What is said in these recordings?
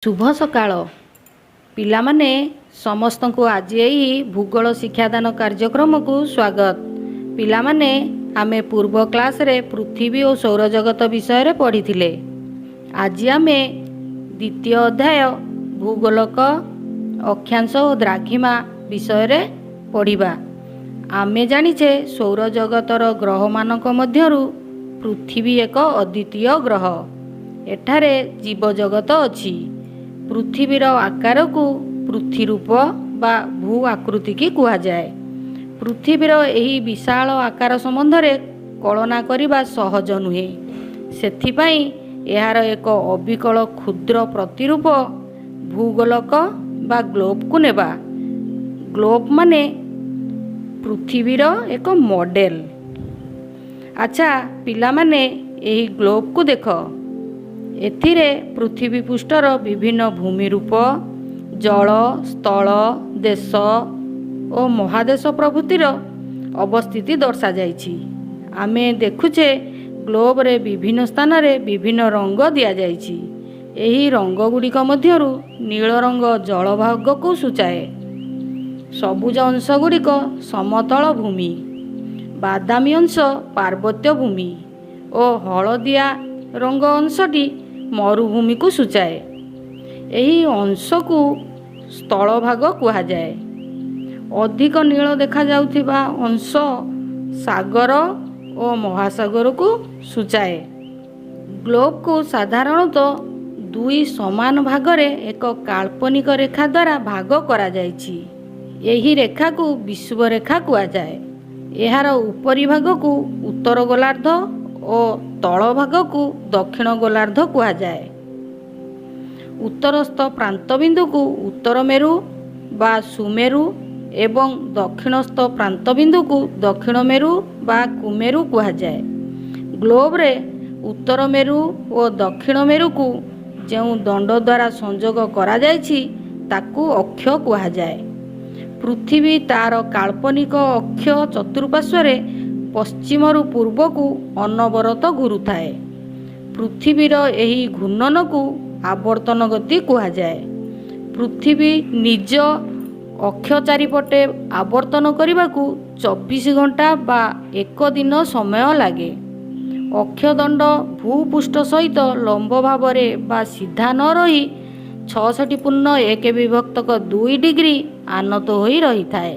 ଶୁଭ ସକାଳ ପିଲାମାନେ, ସମସ୍ତଙ୍କୁ ଆଜି ଏହି ଭୂଗୋଳ ଶିକ୍ଷାଦାନ କାର୍ଯ୍ୟକ୍ରମକୁ ସ୍ୱାଗତ। ପିଲାମାନେ, ଆମେ ପୂର୍ବ କ୍ଲାସରେ ପୃଥିବୀ ଓ ସୌରଜଗତ ବିଷୟରେ ପଢ଼ିଥିଲେ। ଆଜି ଆମେ ଦ୍ୱିତୀୟ ଅଧ୍ୟାୟ ଭୂଗୋଲକ, ଅକ୍ଷାଂଶ ଓ ଦ୍ରାଘିମା ବିଷୟରେ ପଢ଼ିବା। ଆମେ ଜାଣିଛେ, ସୌରଜଗତର ଗ୍ରହମାନଙ୍କ ମଧ୍ୟରୁ ପୃଥିବୀ ଏକ ଅଦ୍ୱିତୀୟ ଗ୍ରହ। ଏଠାରେ ଜୀବଜଗତ ଅଛି। ପୃଥିବୀର ଆକାରକୁ ପୃଥ୍ୱୀରୂପ ବା ଭୂ ଆକୃତିକି କୁହାଯାଏ। ପୃଥିବୀର ଏହି ବିଶାଳ ଆକାର ସମ୍ବନ୍ଧରେ କଳନା କରିବା ସହଜ ନୁହେଁ। ସେଥିପାଇଁ ଏହାର ଏକ ଅବିକଳ କ୍ଷୁଦ୍ର ପ୍ରତିରୂପ ଭୂଗୋଲକ ବା ଗ୍ଲୋବକୁ ନେବା। ଗ୍ଲୋବ ମାନେ ପୃଥିବୀର ଏକ ମଡେଲ। ଆଚ୍ଛା ପିଲାମାନେ, ଏହି ଗ୍ଲୋବକୁ ଦେଖ। ଏଥିରେ ପୃଥିବୀ ପୃଷ୍ଠର ବିଭିନ୍ନ ଭୂମି ରୂପ, ଜଳ, ସ୍ଥଳ, ଦେଶ ଓ ମହାଦେଶ ପ୍ରଭୃତିର ଅବସ୍ଥିତି ଦର୍ଶାଯାଇଛି। ଆମେ ଦେଖୁଛେ, ଗ୍ଲୋବରେ ବିଭିନ୍ନ ସ୍ଥାନରେ ବିଭିନ୍ନ ରଙ୍ଗ ଦିଆଯାଇଛି। ଏହି ରଙ୍ଗଗୁଡ଼ିକ ମଧ୍ୟରୁ ନୀଳ ରଙ୍ଗ ଜଳଭାଗକୁ ସୂଚାଏ, ସବୁଜ ଅଂଶଗୁଡ଼ିକ ସମତଳ ଭୂମି, ବାଦାମୀ ଅଂଶ ପାର୍ବତ୍ୟ ଭୂମି ଓ ହଳଦିଆ ରଙ୍ଗ ଅଂଶଟି ମରୁଭୂମିକୁ ସୂଚାଏ। ଏହି ଅଂଶକୁ ସ୍ଥଳଭାଗ କୁହାଯାଏ। ଅଧିକ ନୀଳ ଦେଖାଯାଉଥିବା ଅଂଶ ସାଗର ଓ ମହାସାଗରକୁ ସୂଚାଏ। ଗ୍ଲୋବକୁ ସାଧାରଣତଃ ଦୁଇ ସମାନ ଭାଗରେ ଏକ କାଳ୍ପନିକ ରେଖା ଦ୍ୱାରା ଭାଗ କରାଯାଇଛି। ଏହି ରେଖାକୁ ବିଷୁବରେଖା କୁହାଯାଏ। ଏହାର ଉପରି ଭାଗକୁ ଉତ୍ତର ଗୋଲାର୍ଦ୍ଧ ଓ ତଳ ଭାଗକୁ ଦକ୍ଷିଣ ଗୋଲାର୍ଦ୍ଧ କୁହାଯାଏ। ଉତ୍ତରସ୍ଥ ପ୍ରାନ୍ତବିନ୍ଦୁକୁ ଉତ୍ତର ମେରୁ ବା ସୁମେରୁ ଏବଂ ଦକ୍ଷିଣସ୍ଥ ପ୍ରାନ୍ତବିନ୍ଦୁକୁ ଦକ୍ଷିଣ ମେରୁ ବା କୁମେରୁ କୁହାଯାଏ। ଗ୍ଲୋବରେ ଉତ୍ତର ମେରୁ ଓ ଦକ୍ଷିଣ ମେରୁକୁ ଯେଉଁ ଦଣ୍ଡ ଦ୍ୱାରା ସଂଯୋଗ କରାଯାଇଛି, ତାକୁ ଅକ୍ଷ କୁହାଯାଏ। ପୃଥିବୀ ତାର କାଳ୍ପନିକ ଅକ୍ଷ ଚତୁଃପାର୍ଶ୍ୱରେ ପଶ୍ଚିମରୁ ପୂର୍ବକୁ ଅନବରତ ଘୁରୁଥାଏ। ପୃଥିବୀର ଏହି ଘୂର୍ଣ୍ଣନକୁ ଆବର୍ତ୍ତନ ଗତି କୁହାଯାଏ। ପୃଥିବୀ ନିଜ ଅକ୍ଷ ଚାରିପଟେ ଆବର୍ତ୍ତନ କରିବାକୁ 24 ଘଣ୍ଟା ବା ଏକ ଦିନ ସମୟ ଲାଗେ। ଅକ୍ଷଦଣ୍ଡ ଭୂପୃଷ୍ଠ ସହିତ ଲମ୍ବ ଭାବରେ ବା ସିଧା ନ ରହି 66.1/2 ଡିଗ୍ରୀ ଆନତ ହୋଇ ରହିଥାଏ।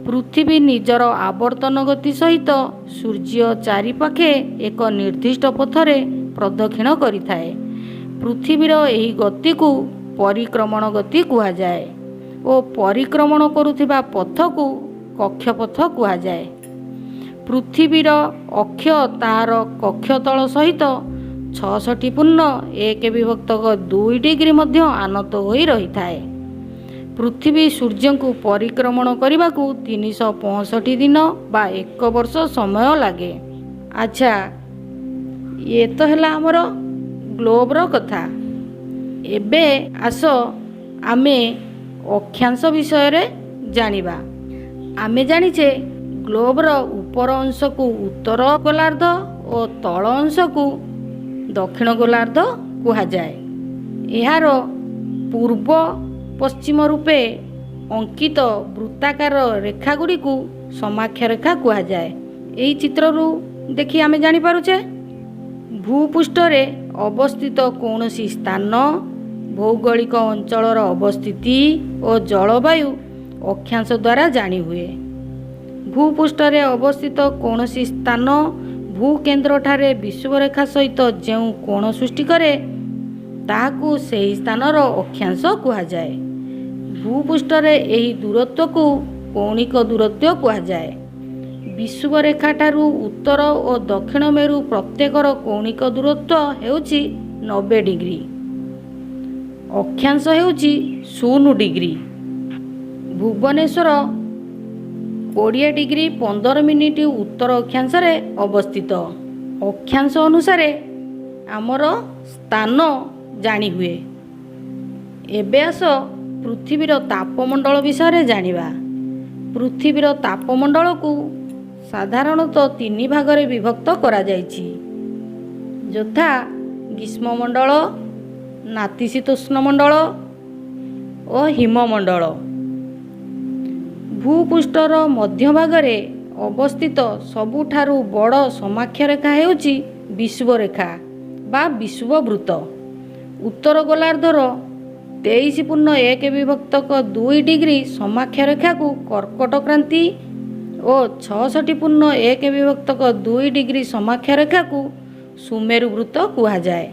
ପୃଥିବୀ ନିଜର ଆବର୍ତ୍ତନ ଗତି ସହିତ ସୂର୍ଯ୍ୟ ଚାରିପାଖେ ଏକ ନିର୍ଦ୍ଦିଷ୍ଟ ପଥରେ ପ୍ରଦକ୍ଷିଣ କରିଥାଏ। ପୃଥିବୀର ଏହି ଗତିକୁ ପରିକ୍ରମଣ ଗତି କୁହାଯାଏ ଓ ପରିକ୍ରମଣ କରୁଥିବା ପଥକୁ କକ୍ଷପଥ କୁହାଯାଏ। ପୃଥିବୀର ଅକ୍ଷ ତାହାର କକ୍ଷତଳ ସହିତ 66.1/2 ଡିଗ୍ରୀ ମଧ୍ୟ ଆନତ ହୋଇ ରହିଥାଏ। ପୃଥିବୀ ସୂର୍ଯ୍ୟଙ୍କୁ ପରିକ୍ରମଣ କରିବାକୁ 365 ଦିନ ବା ଏକ ବର୍ଷ ସମୟ ଲାଗେ। ଆଚ୍ଛା, ଇଏ ତ ହେଲା ଆମର ଗ୍ଲୋବର କଥା। ଏବେ ଆସ, ଆମେ ଅକ୍ଷାଂଶ ବିଷୟରେ ଜାଣିବା। ଆମେ ଜାଣିଛେ, ଗ୍ଲୋବର ଉପର ଅଂଶକୁ ଉତ୍ତର ଗୋଲାର୍ଦ୍ଧ ଓ ତଳ ଅଂଶକୁ ଦକ୍ଷିଣ ଗୋଲାର୍ଦ୍ଧ କୁହାଯାଏ। ଏହାର ପୂର୍ବ ପଶ୍ଚିମ ରୂପେ ଅଙ୍କିତ ବୃତ୍ତାକାର ରେଖାଗୁଡ଼ିକୁ ସମାକ୍ଷ ରେଖା କୁହାଯାଏ। ଏହି ଚିତ୍ରରୁ ଦେଖି ଆମେ ଜାଣିପାରୁଛେ, ଭୂପୃଷ୍ଠରେ ଅବସ୍ଥିତ କୌଣସି ସ୍ଥାନ, ଭୌଗୋଳିକ ଅଞ୍ଚଳର ଅବସ୍ଥିତି ଓ ଜଳବାୟୁ ଅକ୍ଷାଂଶ ଦ୍ୱାରା ଜାଣିହୁଏ। ଭୂପୃଷ୍ଠରେ ଅବସ୍ଥିତ କୌଣସି ସ୍ଥାନ ଭୂକେନ୍ଦ୍ରଠାରେ ବିଷୁବରେଖା ସହିତ ଯେଉଁ କୋଣ ସୃଷ୍ଟି କରେ, ତାହାକୁ ସେହି ସ୍ଥାନର ଅକ୍ଷାଂଶ କୁହାଯାଏ। ଭୂପୃଷ୍ଠରେ ଏହି ଦୂରତ୍ୱକୁ କୌଣିକ ଦୂରତ୍ୱ କୁହାଯାଏ। ବିଷୁବରେଖାଠାରୁ ଉତ୍ତର ଓ ଦକ୍ଷିଣ ମେରୁ ପ୍ରତ୍ୟେକର କୌଣିକ ଦୂରତ୍ୱ ହେଉଛି 90 ଡିଗ୍ରୀ। ଅକ୍ଷାଂଶ ହେଉଛି 0 ଡିଗ୍ରୀ। ଭୁବନେଶ୍ୱର 20 ଡିଗ୍ରୀ 15 ମିନିଟ୍ ଉତ୍ତର ଅକ୍ଷାଂଶରେ ଅବସ୍ଥିତ। ଅକ୍ଷାଂଶ ଅନୁସାରେ ଆମର ସ୍ଥାନ ଜାଣିହୁଏ। ଏବେ ଆସ, ପୃଥିବୀର ତାପମଣ୍ଡଳ ବିଷୟରେ ଜାଣିବା। ପୃଥିବୀର ତାପମଣ୍ଡଳକୁ ସାଧାରଣତଃ ତିନି ଭାଗରେ ବିଭକ୍ତ କରାଯାଇଛି, ଯଥା ଗ୍ରୀଷ୍ମମଣ୍ଡଳ, ନାତିଶୀତୋଷ୍ଣ ମଣ୍ଡଳ ଓ ହିମମଣ୍ଡଳ। ଭୂପୃଷ୍ଠର ମଧ୍ୟଭାଗରେ ଅବସ୍ଥିତ ସବୁଠାରୁ ବଡ଼ ସମାକ୍ଷରେଖା ହେଉଛି ବିଷୁବରେଖା ବା ବିଷୁବବୃତ୍ତ। ଉତ୍ତର ଗୋଲାର୍ଦ୍ଧର 23.1/2 ଡିଗ୍ରୀ ସମାକ୍ଷରେଖାକୁ କର୍କଟ କ୍ରାନ୍ତି ଓ 66.1/2 ଡିଗ୍ରୀ ସମାକ୍ଷରେଖାକୁ ସୁମେରୁ ବୃତ୍ତ କୁହାଯାଏ।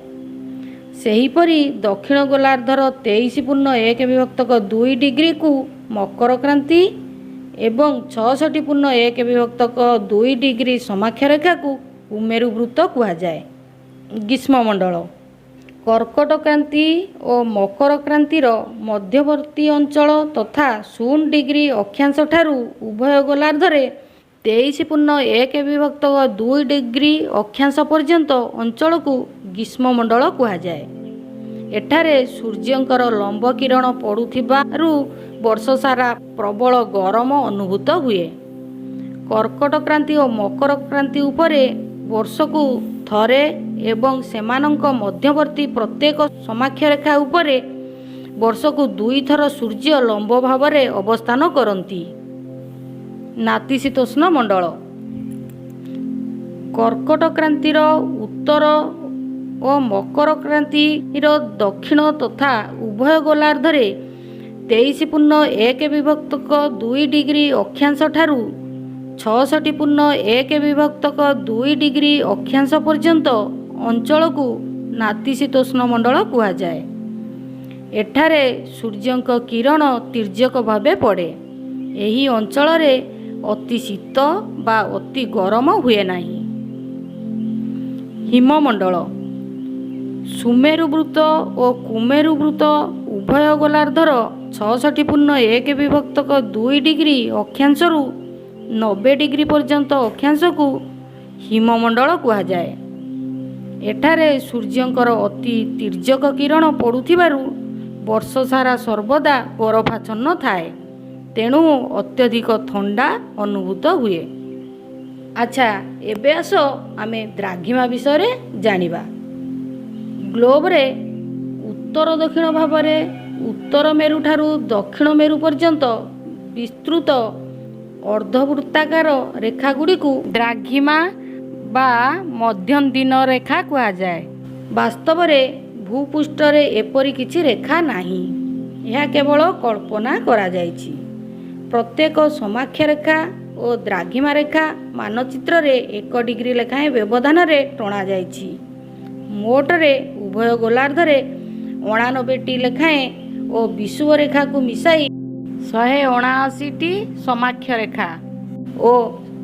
ସେହିପରି ଦକ୍ଷିଣ ଗୋଲାର୍ଦ୍ଧର 23.1/2 ଡିଗ୍ରୀକୁ ମକର କ୍ରାନ୍ତି ଏବଂ 66.1/2 ଡିଗ୍ରୀ ସମାକ୍ଷରେଖାକୁ କୁମେରୁ ବୃତ୍ତ କୁହାଯାଏ। ଗ୍ରୀଷ୍ମମଣ୍ଡଳ। କର୍କଟ କ୍ରାନ୍ତି ଓ ମକର କ୍ରାନ୍ତିର ମଧ୍ୟବର୍ତ୍ତୀ ଅଞ୍ଚଳ ତଥା 0 ଡିଗ୍ରୀ ଅକ୍ଷାଂଶ ଠାରୁ ଉଭୟ ଗୋଲାର୍ଦ୍ଧରେ 23.1/2 ଡିଗ୍ରୀ ଅକ୍ଷାଂଶ ପର୍ଯ୍ୟନ୍ତ ଅଞ୍ଚଳକୁ ଗ୍ରୀଷ୍ମମଣ୍ଡଳ କୁହାଯାଏ। ଏଠାରେ ସୂର୍ଯ୍ୟଙ୍କର ଲମ୍ବ କିରଣ ପଡ଼ୁଥିବାରୁ ବର୍ଷସାରା ପ୍ରବଳ ଗରମ ଅନୁଭୂତ ହୁଏ। କର୍କଟ କ୍ରାନ୍ତି ଓ ମକର କ୍ରାନ୍ତି ଉପରେ ବର୍ଷକୁ ଥରେ ଏବଂ ସେମାନଙ୍କ ମଧ୍ୟବର୍ତ୍ତୀ ପ୍ରତ୍ୟେକ ସମାକ୍ଷରେଖା ଉପରେ ବର୍ଷକୁ ଦୁଇଥର ସୂର୍ଯ୍ୟ ଲମ୍ବ ଭାବରେ ଅବସ୍ଥାନ କରନ୍ତି। ନାତିଶୀତୋଷ୍ଣ ମଣ୍ଡଳ। କର୍କଟ କ୍ରାନ୍ତିର ଉତ୍ତର ଓ ମକର କ୍ରାନ୍ତିର ଦକ୍ଷିଣ ତଥା ଉଭୟ ଗୋଲାର୍ଦ୍ଧରେ 23.1/2 ଡିଗ୍ରୀ ଅକ୍ଷାଂଶ ଠାରୁ 66.1/2 ଡିଗ୍ରୀ ଅକ୍ଷାଂଶ ପର୍ଯ୍ୟନ୍ତ ଅଞ୍ଚଳକୁ ନାତିଶୀତୋଷ୍ଣ ମଣ୍ଡଳ କୁହାଯାଏ। ଏଠାରେ ସୂର୍ଯ୍ୟଙ୍କ କିରଣ ତୀର୍ଯ୍ୟକ ଭାବେ ପଡ଼େ। ଏହି ଅଞ୍ଚଳରେ ଅତି ଶୀତ ବା ଅତି ଗରମ ହୁଏ ନାହିଁ। ହିମମଣ୍ଡଳ। ସୁମେରୁ ବୃତ୍ତ ଓ କୁମେରୁ ବୃତ୍ତ ଉଭୟ ଗୋଲାର୍ଦ୍ଧର 66.1/2 ଡିଗ୍ରୀ ଅକ୍ଷାଂଶରୁ 90 ଡିଗ୍ରୀ ପର୍ଯ୍ୟନ୍ତ ଅକ୍ଷାଂଶକୁ ହିମମଣ୍ଡଳ କୁହାଯାଏ। ଏଠାରେ ସୂର୍ଯ୍ୟଙ୍କର ଅତି ତୀର୍ଯ୍ୟକ କିରଣ ପଡ଼ୁଥିବାରୁ ବର୍ଷସାରା ସର୍ବଦା ବରଫାଚ୍ଛନ୍ନ ଥାଏ, ତେଣୁ ଅତ୍ୟଧିକ ଥଣ୍ଡା ଅନୁଭୂତ ହୁଏ। ଆଚ୍ଛା, ଏବେ ଆସ ଆମେ ଦ୍ରାଘିମା ବିଷୟରେ ଜାଣିବା। ଗ୍ଲୋବରେ ଉତ୍ତର ଦକ୍ଷିଣ ଭାବରେ ଉତ୍ତର ମେରୁଠାରୁ ଦକ୍ଷିଣ ମେରୁ ପର୍ଯ୍ୟନ୍ତ ବିସ୍ତୃତ ଅର୍ଦ୍ଧବୃତ୍ତାକାର ରେଖାଗୁଡ଼ିକୁ ଦ୍ରାଘିମା ବା ମଧ୍ୟଦିନ ରେଖା କୁହାଯାଏ। ବାସ୍ତବରେ ଭୂପୃଷ୍ଠରେ ଏପରି କିଛି ରେଖା ନାହିଁ, ଏହା କେବଳ କଳ୍ପନା କରାଯାଇଛି। ପ୍ରତ୍ୟେକ ସମାକ୍ଷରେଖା ଓ ଦ୍ରାଘିମା ରେଖା ମାନଚିତ୍ରରେ 1 ଡିଗ୍ରୀ ଲେଖାଏଁ ବ୍ୟବଧାନରେ ଟଣାଯାଇଛି। ମୋଟରେ ଉଭୟ ଗୋଲାର୍ଦ୍ଧରେ 89ଟି ଲେଖାଏଁ ଓ ବିଷୁବରେଖାକୁ ମିଶାଇ 179ଟି ସମାକ୍ଷରେଖା ଓ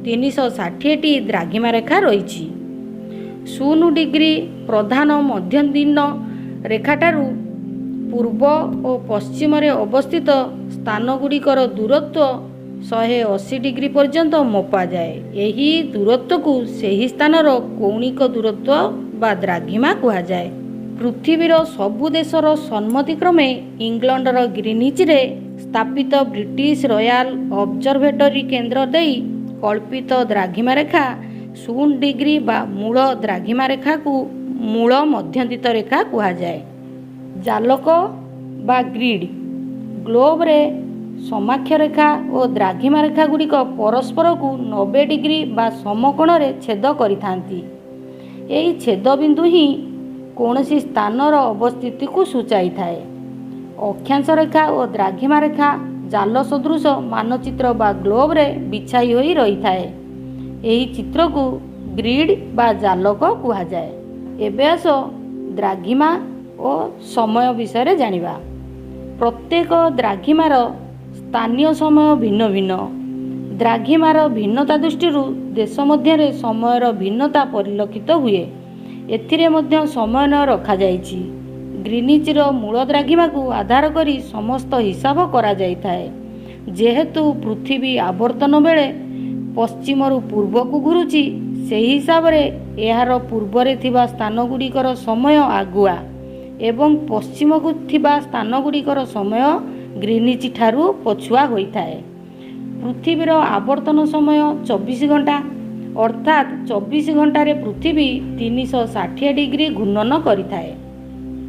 360ଟି ଦ୍ରାଘିମା ରେଖା ରହିଛି। 0 ଡିଗ୍ରୀ ପ୍ରଧାନ ମଧ୍ୟଦିନ ରେଖାଠାରୁ ପୂର୍ବ ଓ ପଶ୍ଚିମରେ ଅବସ୍ଥିତ ସ୍ଥାନଗୁଡ଼ିକର ଦୂରତ୍ୱ 180 ଡିଗ୍ରୀ ପର୍ଯ୍ୟନ୍ତ ମପାଯାଏ। ଏହି ଦୂରତ୍ୱକୁ ସେହି ସ୍ଥାନର କୌଣିକ ଦୂରତ୍ୱ ବା ଦ୍ରାଘିମା କୁହାଯାଏ। ପୃଥିବୀର ସବୁ ଦେଶର ସମ୍ମତିକ୍ରମେ ଇଂଲଣ୍ଡର ଗ୍ରୀନିଚରେ ସ୍ଥାପିତ ବ୍ରିଟିଶ ରୟାଲ ଅବଜରଭେଟରୀ କେନ୍ଦ୍ର ଦେଇ କଳ୍ପିତ ଦ୍ରାଘିମା ରେଖା 0 ଡିଗ୍ରୀ ବା ମୂଳ ଦ୍ରାଘିମା ରେଖାକୁ ମୂଳ ମଧ୍ୟନ୍ତିତ ରେଖା କୁହାଯାଏ। ଜାଲକ ବା ଗ୍ରିଡ୍। ଗ୍ଲୋବରେ ସମାକ୍ଷରେଖା ଓ ଦ୍ରାଘିମା ରେଖାଗୁଡ଼ିକ ପରସ୍ପରକୁ 90 ଡିଗ୍ରୀ ବା ସମକୋଣରେ ଛେଦ କରିଥାନ୍ତି। ଏହି ଛେଦବିନ୍ଦୁ ହିଁ କୌଣସି ସ୍ଥାନର ଅବସ୍ଥିତିକୁ ସୂଚାଇଥାଏ। ଅକ୍ଷାଂଶ ରେଖା ଓ ଦ୍ରାଘିମା ରେଖା ଜାଲ ସଦୃଶ ମାନଚିତ୍ର ବା ଗ୍ଲୋବରେ ବିଛାଇ ହୋଇ ରହିଥାଏ। ଏହି ଚିତ୍ରକୁ ଗ୍ରିଡ୍ ବା ଜାଲକ କୁହାଯାଏ। ଏବେ ଆସ ଦ୍ରାଘିମା ଓ ସମୟ ବିଷୟରେ ଜାଣିବା। ପ୍ରତ୍ୟେକ ଦ୍ରାଘିମାର ସ୍ଥାନୀୟ ସମୟ ଭିନ୍ନ ଭିନ୍ନ। ଦ୍ରାଘିମାର ଭିନ୍ନତା ଦୃଷ୍ଟିରୁ ଦେଶ ମଧ୍ୟରେ ସମୟର ଭିନ୍ନତା ପରିଲକ୍ଷିତ ହୁଏ। ଏଥିରେ ମଧ୍ୟ ସମନ୍ୱୟ ରଖାଯାଇଛି। ଗ୍ରୀନିଚର ମୂଳ ଦ୍ରାଘିମାକୁ ଆଧାର କରି ସମସ୍ତ ହିସାବ କରାଯାଇଥାଏ। ଯେହେତୁ ପୃଥିବୀ ଆବର୍ତ୍ତନ ବେଳେ ପଶ୍ଚିମରୁ ପୂର୍ବକୁ ଘୁରୁଛି, ସେହି ହିସାବରେ ଏହାର ପୂର୍ବରେ ଥିବା ସ୍ଥାନଗୁଡ଼ିକର ସମୟ ଆଗୁଆ ଏବଂ ପଶ୍ଚିମକୁ ଥିବା ସ୍ଥାନଗୁଡ଼ିକର ସମୟ ଗ୍ରୀନିଚ ଠାରୁ ପଛୁଆ ହୋଇଥାଏ। ପୃଥିବୀର ଆବର୍ତ୍ତନ ସମୟ 24 ଘଣ୍ଟା, ଅର୍ଥାତ୍ 24 ଘଣ୍ଟାରେ ପୃଥିବୀ 360 ଡିଗ୍ରୀ ଘୂର୍ଣ୍ଣନ କରିଥାଏ।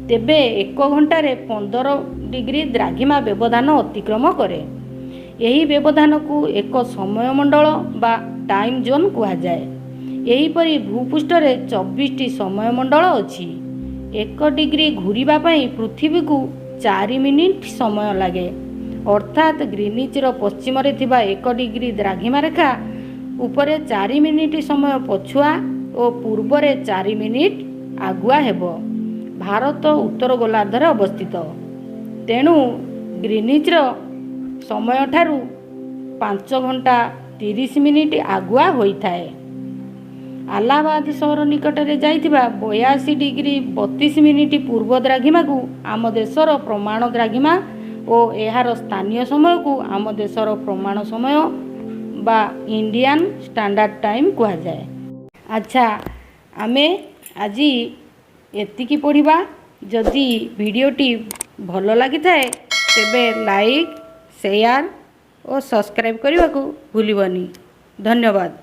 ତେବେ ଏକ ଘଣ୍ଟାରେ 15 ଡିଗ୍ରୀ ଦ୍ରାଘିମା ବ୍ୟବଧାନ ଅତିକ୍ରମ କରେ। ଏହି ବ୍ୟବଧାନକୁ ଏକ ସମୟ ମଣ୍ଡଳ ବା ଟାଇମ୍ ଜୋନ୍ କୁହାଯାଏ। ଏହିପରି ଭୂପୃଷ୍ଠରେ 24ଟି ସମୟ ମଣ୍ଡଳ ଅଛି। 1 ଡିଗ୍ରୀ ଘୂରିବା ପାଇଁ ପୃଥିବୀକୁ 4 ମିନିଟ୍ ସମୟ ଲାଗେ। ଅର୍ଥାତ୍ ଗ୍ରୀନିଚ୍ର ପଶ୍ଚିମରେ ଥିବା 1 ଡିଗ୍ରୀ ଦ୍ରାଘିମା ରେଖା ଉପରେ 4 ମିନିଟ୍ ସମୟ ପଛୁଆ ଓ ପୂର୍ବରେ 4 ମିନିଟ୍ ଆଗୁଆ ହେବ। ଭାରତ ଉତ୍ତର ଗୋଲାର୍ଦ୍ଧରେ ଅବସ୍ଥିତ, ତେଣୁ ଗ୍ରୀନିଚ୍ର ସମୟଠାରୁ 5 ଘଣ୍ଟା 30 ମିନିଟ୍ ଆଗୁଆ ହୋଇଥାଏ। ଆଲାହାବାଦ ସହର ନିକଟରେ ଯାଇଥିବା 82 ଡିଗ୍ରୀ 32 ମିନିଟ୍ ପୂର୍ବ ଦ୍ରାଘିମାକୁ ଆମ ଦେଶର ପ୍ରମାଣ ଦ୍ରାଘିମା ଓ ଏହାର ସ୍ଥାନୀୟ ସମୟକୁ ଆମ ଦେଶର ପ୍ରମାଣ ସମୟ ବା ଇଣ୍ଡିଆନ୍ ଷ୍ଟାଣ୍ଡାର୍ଡ଼ ଟାଇମ୍ କୁହାଯାଏ। ଆଚ୍ଛା, ଆମେ ଆଜି ଏତିକି ପଢ଼ିବା। ଯଦି ଭିଡ଼ିଓଟି ଭଲ ଲାଗିଥାଏ, ତେବେ ଲାଇକ୍, ସେୟାର ଓ ସବସ୍କ୍ରାଇବ୍ କରିବାକୁ ଭୁଲିବନି। ଧନ୍ୟବାଦ।